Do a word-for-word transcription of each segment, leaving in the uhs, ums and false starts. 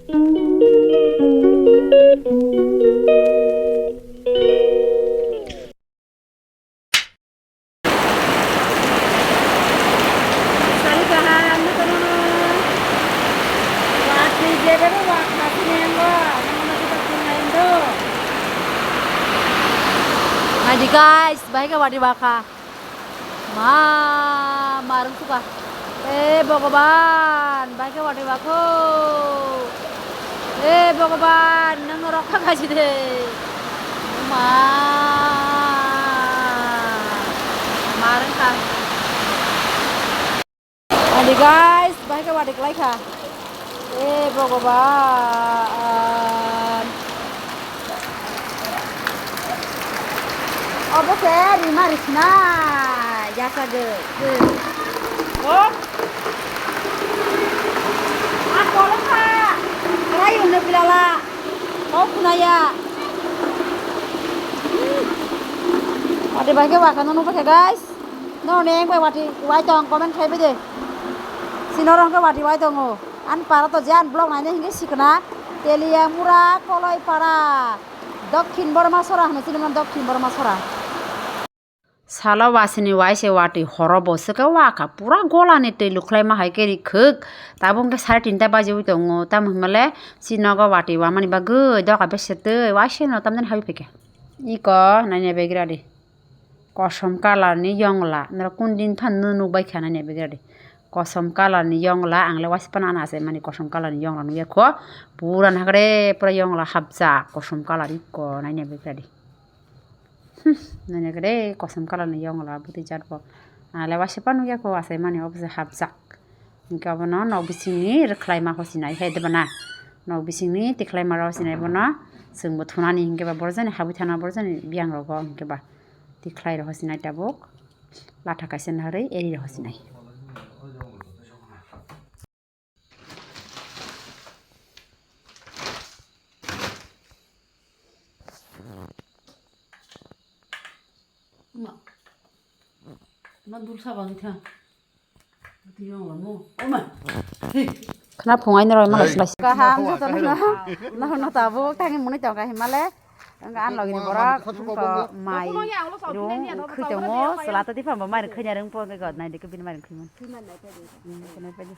Sali kaham no tono no. Wati jebe bo wak khasi nengo. Nang ma kita pun lain do. Naidi guys, bahai khe wati wakha. Ma, marung suka. Eh, Bhagwan, bahai khe wati wakho. Eh, Bhagwan, nang rokha khaji de. Ma, marung kha. Ani guys, bahai khe wati kwlai kha. Eh, Bhagwan. Obo khe rima risna yasa de. Oh. A kolo kha. Arai unne bilala. Kok khunaya. Wati bahai khe wakha no nukha khe guys. No neng bai wati wai tong comment khai bide. Sino rong khe wati wai tongo. An para to je an vlog naine hinge sikna. Teliamura Koloipara. Dokhin Bormasora hino sini man Dokhin Bormasora. Salo wasini waise wati horo bo swke wakha pura golani twi lukhlaima hai khe ri khwk. Tabuk hwnkhe sare tinta bajiwi tongo. Tamo hinmale si nogo wati wamani bagwi doga bese twi waiseno tamjani habwi phaikha. Iko naina begra di. Kosom colour ni yongla. Norok kundin phano nukbai kha naina begra di. Kosom colour ni yongla. Ang le waisa phano ano achaimani kosom colour ni yongla nukya kho. Pura nahakre pura yongla hapjak kosom colour iko naina begra di. Hmm, nini khe de kosom colour ni yongla bwtwi jat bo. Ale waisa phano nukya kho achaimani obo se hapjak. Hinkhe obono nok bisingni rwkhlaima hosinai hai de bana. Nok bisingni tikhlaima rok hosinai bono. Chwngbo thunani hinkhe ba borjani habwi thana borjani biyang rogo hinkhe ba tikhlai rok hosinai tabuk. Latha kaisa narwi eri rok hosinai. Ma. Ma dul saba wngkha. Tiyong lamo. Oma. Khna phungai noroi ma lai. Kaham joto no. No no tabuk tangi muni tong kahim male. Ang an logi ni borok. Mai. Rung khui tongo. Sela to diphang bo mai rung khunya rung po ke god nai de ke bin mai rung khui mun. Kena pedi.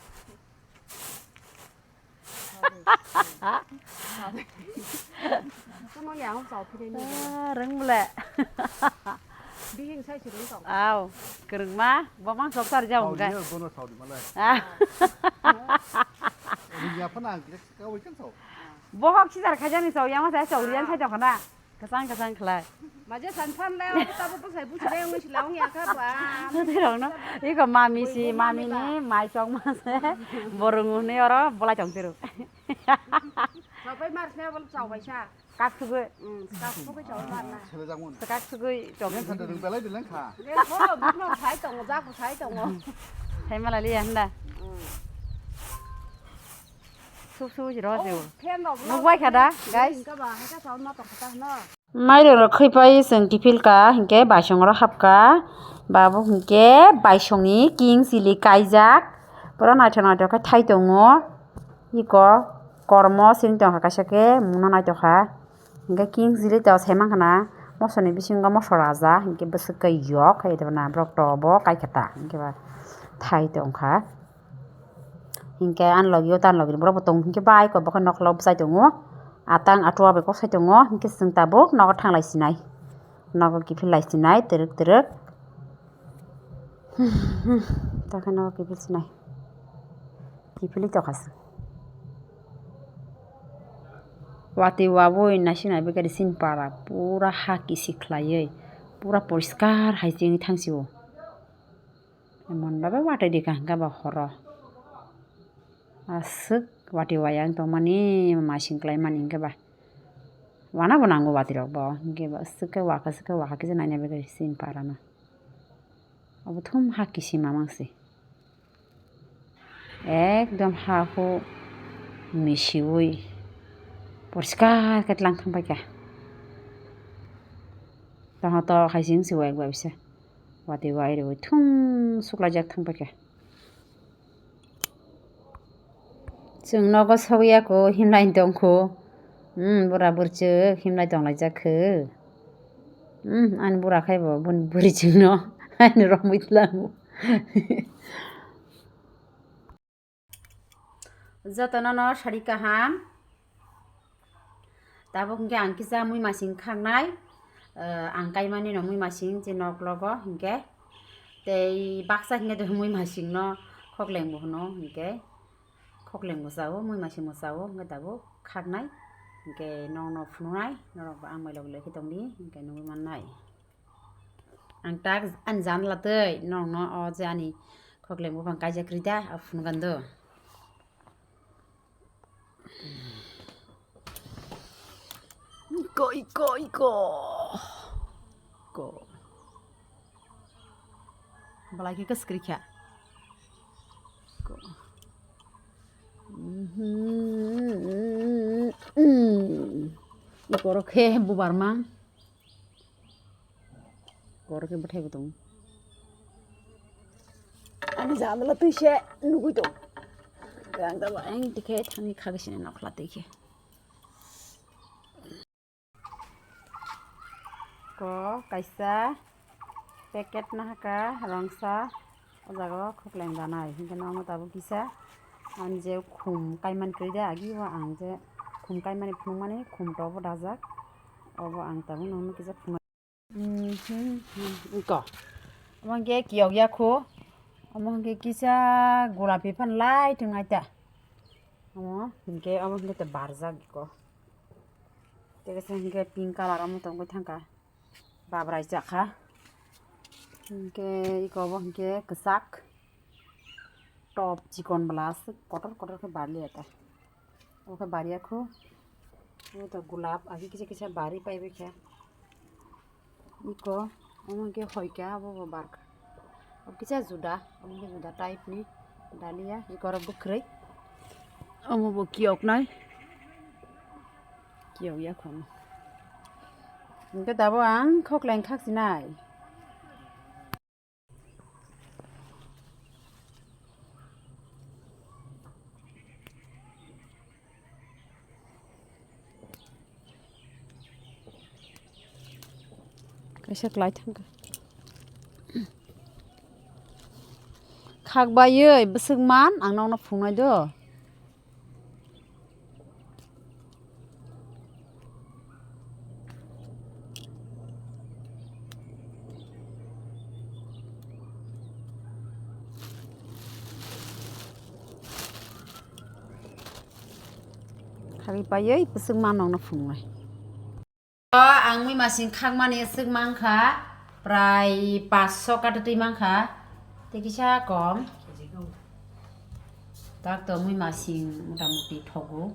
Kuno yang chao phire ni. Ah, reng bole. Bihing sai sirung tong. Aw, kereng ma, bo mang sok sar jao hingga. Bono saudi malai. Ah. Riya phana ang kisa kawai kan sao. Bohok sisar khajani sao, yang ma sai sao, riyan sai tong khana. Kasang kasang khlai. Maje san phan le, abo tabo bwsai busi le, wngwi sila wngya kha ba. Tei rok no, iko mami si, mami ni mai chok ma se, borong hwnwi oro bolai tong tiro. Chaupai mar se, bol chaupai sa. Kak sugwi. Mm, kak sugwi chaupai mar na. Kak sugwi chok. Yang sanda rung belai bilang kha. Le ko, bukno sai tongo, jaku sai tongo. Sai mala liya handa. Mm. Suk suk si ro se. Oh, fan rok. Nuk bai kha da, guys. Hingka ba, hingka sa ma tong kha ta no. Mairung rok khwi pai chwng kiphil ka, hinkhe baisong oro hap ka. Babuk hinkhe baisong ni king chili kaijak. Pura naithok naithok khe thai tongo. Iko kormo sini tong kha kaisa khe mungno naithok kha. Hinkhe king chili to sai mankha na. Mosor ni bisingo mosor raja hinkhe bwswk khe yok khe borok to obo kai kha ta hinkhe ba thai tong kha. Hinkhe ani logi o ta ani logi ni borok bo tongo hinkhe bai kok bo khe nokla o bwsai tongo. Atang atua bai kok sai tongo hinkhe chwng tabuk nogo thang lai sinai. Nogo kiphil lai sinai twrwk twrwk. Takhe nogo kiphil sinai. Kiphilwi tokha chwng. Watwi wabwi naisinai bwkha de chini para pura ha kisi khlaiwi pura poriskar hai chengwi thang sio. Emon bhabe watwi rikha hwnkhe ba horo. Aswk watwi waya wng tongmani, masing khlaimani hwnkhe ba. Wana bo nango watwi rok bo, hwnkhe ba aswk khe wakha, aswk khe wakha kisa naina bagwi chini para no. Obo thum ha kisi mamang se. Ekdom ha hu misiwi poriskar khe tlang thang paikha. Tongtho hai se wng se wak bai se. Watwi wai rwi thung suklaijak thang paikha. Chwng nogo sogwi ya kho, himlai tong kho. Hmm, bura burchuk himlai tong laijak kho. Hmm, ani bura khai bo, bun buri chwngno. Ani romwi tlango. Jotono no sari kaham. Tabuk hwnkhe ang kisa muimasing khaknai, eh, ang kaimani no muimasing je nok logo hwnkhe, tei baksa hwnkhe to muimasing no khokleng bo hwno hwnkhe, khokleng bo chao, muimasing bo chao, hwnkhe tabuk khaknai, hwnkhe nokno phunuknai, norok bo ang bai logi logi tongdi, hwnkhe nugui mannai. Ang tak ani janla tei norokno o je ani khokleng buphang kaijak rida, o phunukgando. Iko, iko, iko. Iko. Belai khe kwswk kwrwi kha. Iko. Mhm. Iko rok khe bubar mang. Kor khe bwthai bo tongo. Ani janala twi se nugui tongo. Ang tabuk ang tikhe thangwi khagwi sini nokhla twi khe. Ko kaisa packet nahaka rongsa. O jaga o khokleng danai, hinkhe nono tabuk kisa ani je khum kaimani kwrwi de, agi o ang je khum kaimani phunukmani khum tobo dajak, obo ang tabuk nono kisa phunuk. Mhm, mhm, iko. Omo hinkhe kiyok ya kho, omo hinkhe kisa gulapi phan lai thung ai ta. Omo hinkhe, omo hinkhe ta barjak iko. Tei kisa hinkhe pink colour omo tongwi thangkha. Babrai chakha. Hinkhe iko bo hinkhe kwchak. Top chikon bwla aswk kotor kotor khe barliya ta. Omo khe bariya khu. Omo to gulab agi kisa kisa bari paibai khe. Iko omo khe hoika abo bo barkha. Obo kisa juda, omo khe juda type ni daliya. Iko oro bwkhwrwi. Omo bo kiyoknai. Kiyok ya khono. Hinkhe tabuk ang khokleng khaksinai. Kaisa klai thangkha. Khak baiwi bwswk man ang nokno phunuknai do. Khari paiwi bwswk manokno phunuknai. O, ang muimasing khakmani swk mankha, prai paanch sho kato twi mankha, tei kisa kom. Tak to muimasing motamuti thogo.